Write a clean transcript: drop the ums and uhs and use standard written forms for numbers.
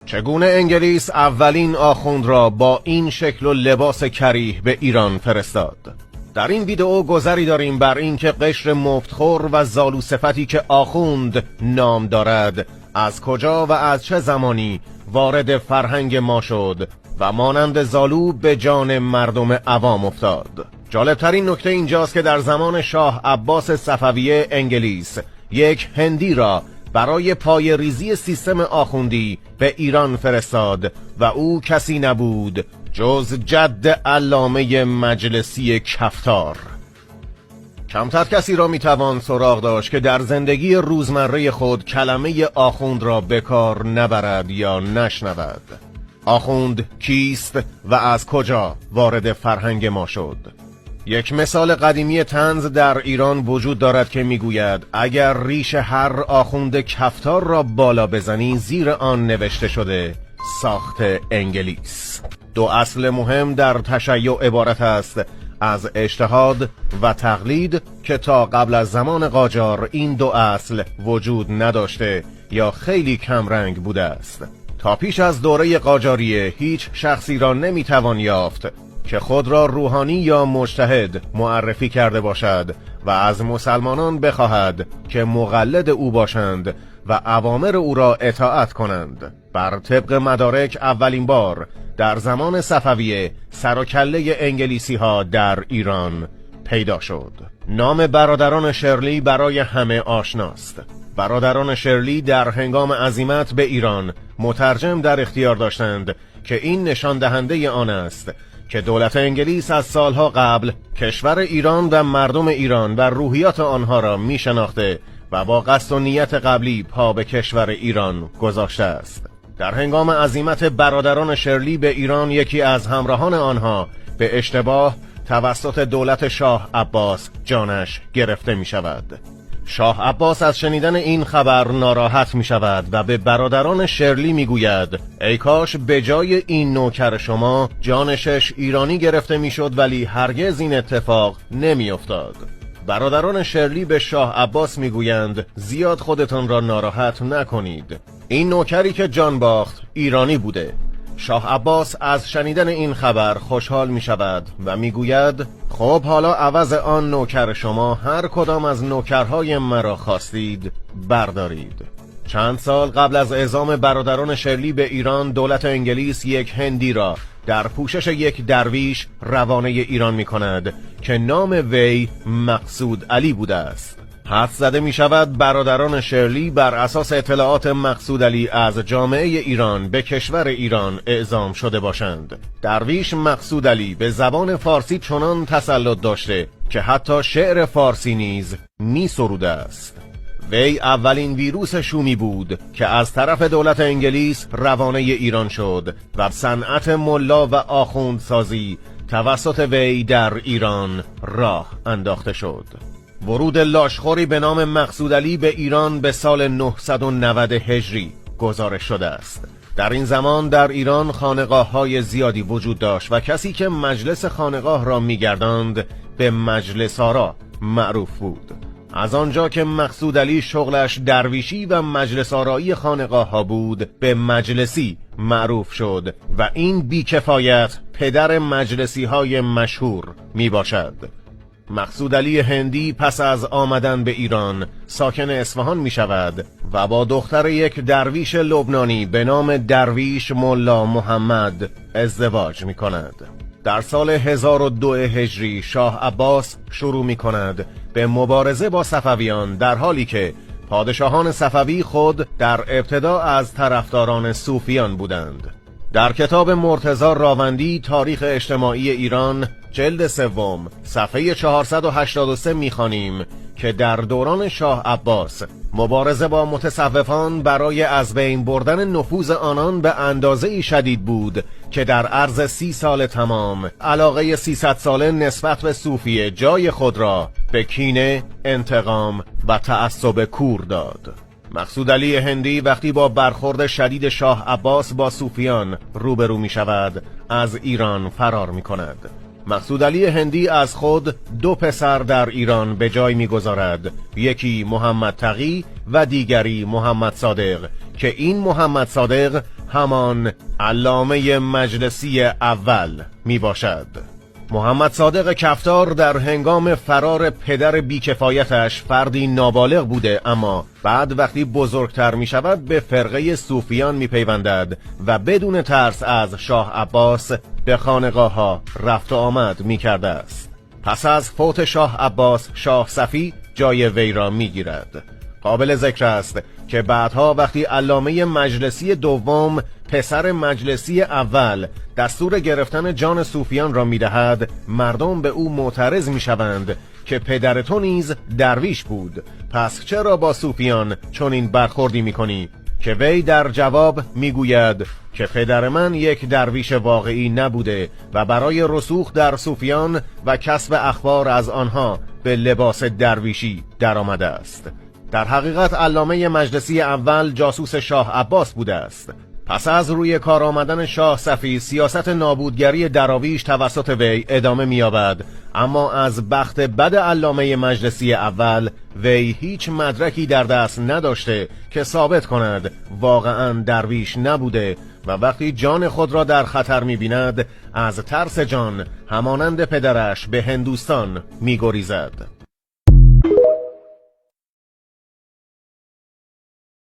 چگونه انگلیس اولین آخوند را با این شکل و لباس کریه به ایران فرستاد؟ در این ویدئو گذری داریم بر اینکه قشر مفتخور و زالو صفتی که آخوند نام دارد از کجا و از چه زمانی وارد فرهنگ ما شد و مانند زالو به جان مردم عوام افتاد. جالبترین نکته اینجاست که در زمان شاه عباس صفویه انگلیس یک هندی را برای پای ریزی سیستم آخوندی به ایران فرستاد و او کسی نبود جز جد علامه مجلسی کفتار. کمتر کسی را میتوان سراغ داشت که در زندگی روزمره خود کلمه آخوند را به کار نبرد یا نشنود. آخوند کیست و از کجا وارد فرهنگ ما شد؟ یک مثال قدیمی طنز در ایران وجود دارد که میگوید اگر ریش هر آخوند کفتار را بالا بزنی زیر آن نوشته شده ساخت انگلیس. دو اصل مهم در تشیع عبارت است از اجتهاد و تقلید که تا قبل از زمان قاجار این دو اصل وجود نداشته یا خیلی کمرنگ بوده است. تا پیش از دوره قاجاریه هیچ شخصی را نمیتوان یافت که خود را روحانی یا مجتهد معرفی کرده باشد و از مسلمانان بخواهد که مقلد او باشند و اوامر او را اطاعت کنند. بر طبق مدارک اولین بار در زمان صفویه سر و کله انگلیسی ها در ایران پیدا شد. نام برادران شرلی برای همه آشناست. برادران شرلی در هنگام عزیمت به ایران مترجم در اختیار داشتند که این نشان دهنده آن است که دولت انگلیس از سالها قبل کشور ایران و مردم ایران و روحیات آنها را می شناخته و با قصد و نیت قبلی پا به کشور ایران گذاشته است. در هنگام عزیمت برادران شرلی به ایران یکی از همراهان آنها به اشتباه توسط دولت شاه عباس جانش گرفته می شود. شاه عباس از شنیدن این خبر ناراحت می شود و به برادران شرلی می گوید ای کاش به جای این نوکر شما جان 6 ایرانی گرفته می شد، ولی هرگز این اتفاق نمی افتاد. برادران شرلی به شاه عباس می گویند زیاد خودتان را ناراحت نکنید، این نوکری که جان باخت ایرانی بوده. شاه عباس از شنیدن این خبر خوشحال می شود و می گوید خب حالا عوض آن نوکر شما هر کدام از نوکرهای مرا خواستید بردارید. چند سال قبل از اعزام برادران شرلی به ایران دولت انگلیس یک هندی را در پوشش یک درویش روانه ایران می کند که نام وی مقصود علی بوده است. حدس زده می شود برادران شرلی بر اساس اطلاعات مقصود علی از جامعه ایران به کشور ایران اعزام شده باشند. درویش مقصود علی به زبان فارسی چنان تسلط داشته که حتی شعر فارسی نیز می سروده است. وی اولین ویروس شومی بود که از طرف دولت انگلیس روانه ایران شد و صنعت ملا و آخوندسازی توسط وی در ایران راه انداخته شد. ورود لاشخوری به نام مقصود علی به ایران به سال 990 هجری گزارش شده است. در این زمان در ایران خانقاه‌های زیادی وجود داشت و کسی که مجلس خانقاه را می‌گرداند به مجلس آرا معروف بود. از آنجا که مقصود علی شغلش درویشی و مجلس آرایی خانقاه ها بود به مجلسی معروف شد و این بیکفایت پدر مجلسی های مشهور می باشد. مقصود علی هندی پس از آمدن به ایران ساکن اصفهان می شود و با دختر یک درویش لبنانی به نام درویش ملا محمد ازدواج می کند. در سال 1002 هجری شاه عباس شروع می کند به مبارزه با صفویان، در حالی که پادشاهان صفوی خود در ابتدا از طرفداران صوفیان بودند. در کتاب مرتضی راوندی تاریخ اجتماعی ایران جلد 3 صفحه 483 می‌خوانیم که در دوران شاه عباس مبارزه با متصوفان برای از بین بردن نفوذ آنان به اندازه‌ای شدید بود که در عرض 30 سال تمام علاقه 300 ساله نسبت به صوفیه جای خود را به کینه، انتقام و تعصب کور داد. مقصود علی هندی وقتی با برخورد شدید شاه عباس با صوفیان روبرو می شود از ایران فرار می کند. مقصود علی هندی از خود 2 پسر در ایران به جای می گذارد، یکی محمد تقی و دیگری محمد صادق که این محمد صادق همان علامه مجلسی اول می باشد. محمد صادق کفتار در هنگام فرار پدر بیکفایتش فردی نابالغ بوده، اما بعد وقتی بزرگتر می شود به فرقه صوفیان می پیوندد و بدون ترس از شاه عباس به خانقاه ها رفت و آمد می کرده است. پس از فوت شاه عباس، شاه صفی جای وی را می گیرد. قابل ذکر است که بعدها وقتی علامه مجلسی دوم پسر مجلسی اول دستور گرفتن جان صوفیان را میدهد، مردم به او معترض میشوند که پدر تو نیز درویش بود، پس چرا با صوفیان چنین برخوردی میکنی؟ که وی در جواب میگوید که پدر من یک درویش واقعی نبوده و برای رسوخ در صوفیان و کسب اخبار از آنها به لباس درویشی درآمده است. در حقیقت علامه مجلسی اول جاسوس شاه عباس بوده است. پس از روی کار آمدن شاه صفی، سیاست نابودگری دراویش توسط وی ادامه می‌یابد، اما از بخت بد علامه مجلسی اول وی هیچ مدرکی در دست نداشته که ثابت کند واقعاً درویش نبوده و وقتی جان خود را در خطر می‌بیند از ترس جان همانند پدرش به هندوستان می‌گریزد.